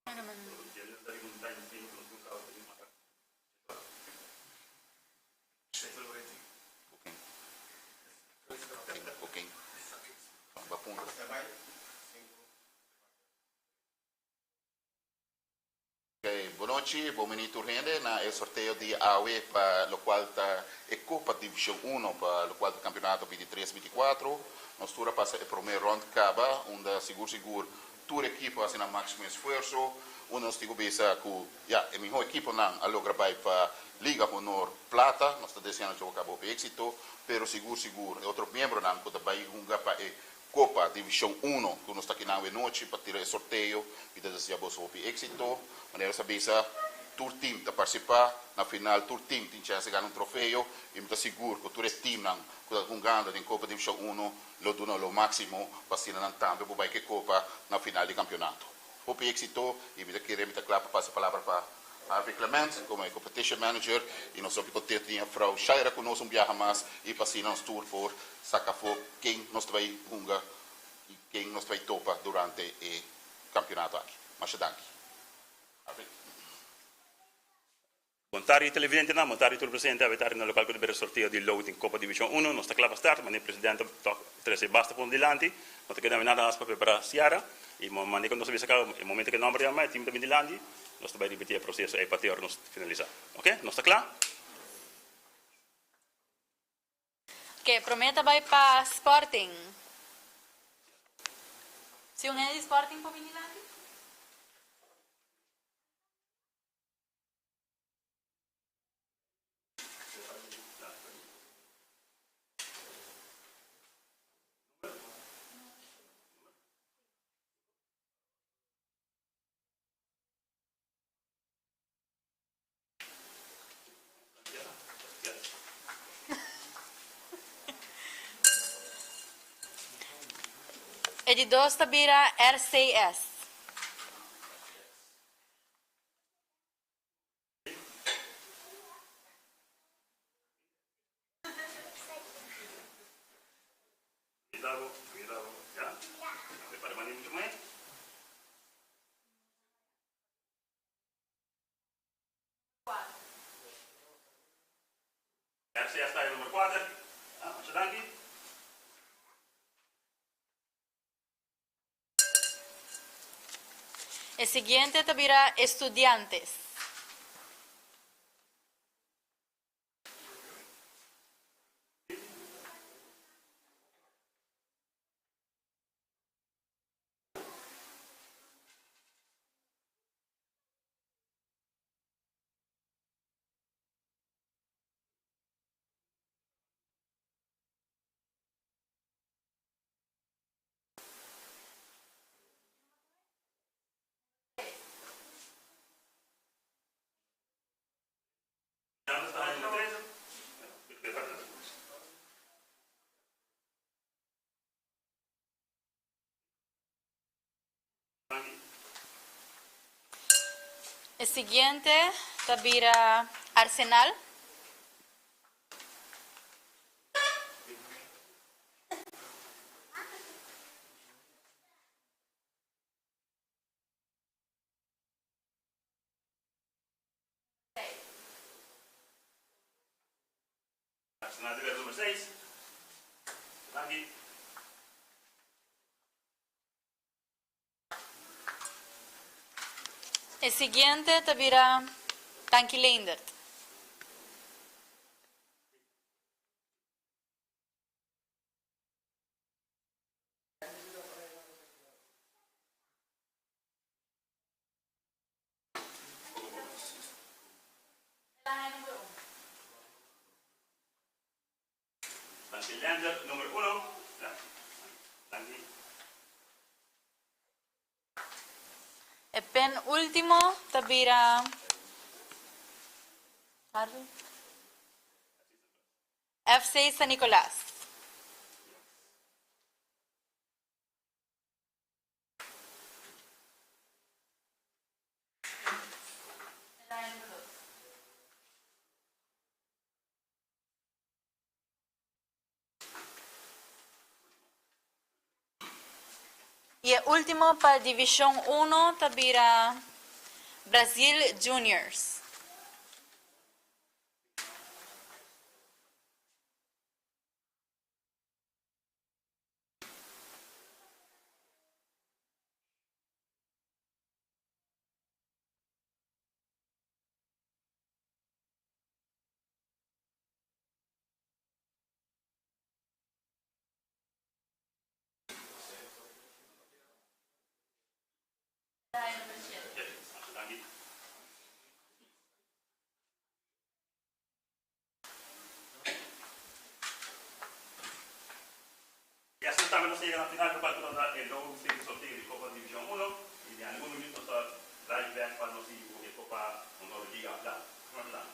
Bon nochi, bon bini tur hende na e sorteo di awe pa locual ta e Copa Division Uno pa locual ta campeonato 23 24. Nos tur a pasa e prome rond caba unda sigur sigur Tur ekipo a hasi nan máksimo esfuerso. Unda nos tin ku bisa ku ya e mihó ekiponan a logra bai pa Liga Honor Plata. Nos ta deseá nan kaba hopi éksito, pero sigur sigur e otro miembronan ku ta bai hunga pa e Kopa Divishon Uno ku nos ta akinan awenochi pa tira e sorteo, mi ta deseá boso hopi éksito. Manera nos a bisa, tur tim ta partisipá. Na final tur tim tin chèns di gana un trofeo i mi ta sigur ku tur e timnan ku ta hungando den Kopa Divishon Uno Lo duna lo máksimo pa asina nan tambe por bai ke kopa na final di kampionato. Hopi éksito i mi ta kere mi ta kla pa pasa e palabra pa Harvey Clement komo e competition manager i nos hopi kontentu di Frau Shaira ku nos un biaha mas i pa asina nos tur por saka afó ken nos ta bai hunga i ken nos ta bai topa durante e kampionato aki. Masha danki. Harvey. Bon tardi televidentenan, bon tardi tur presente awe tardi na lokal ku ta bira sorteo di loting Kopa Divishon Uno. Nos ta kla pa start, mane presidente tok trese basta pon dilanti. No ta keda awe nada mas pa prepara siara i mane ku nos a bisa kaba e momento ku e nomber yama e tim ta bin dilanti nos ta bai ripiti e proseso ei pa te ora nos finalisa. Oke, nos ta kla? Oke, prome ta bai pa Sporting. Si un hende di Sporting por bin dilanti? E di dos ta bira RCS. E siguiente ta bira Estudiantes. E siguiente ta bira Arsenal. Arsenal ta bira number seis. Danki. E siguiente ta bira Tanki Leendert. Tanki Leendert number uno. Danki. E penultimo ta bira FC San Nicolas. I e ultimo pa divishon uno ta bira. Brazil Juniors. Danki. I asina tambe nos a yega na final pa parti kontra e Low State sorteo di Kopa Divishon Uno i den algun minuut nos ta drive bek pa nos sigui ku e Kopa Honor Liga Plan.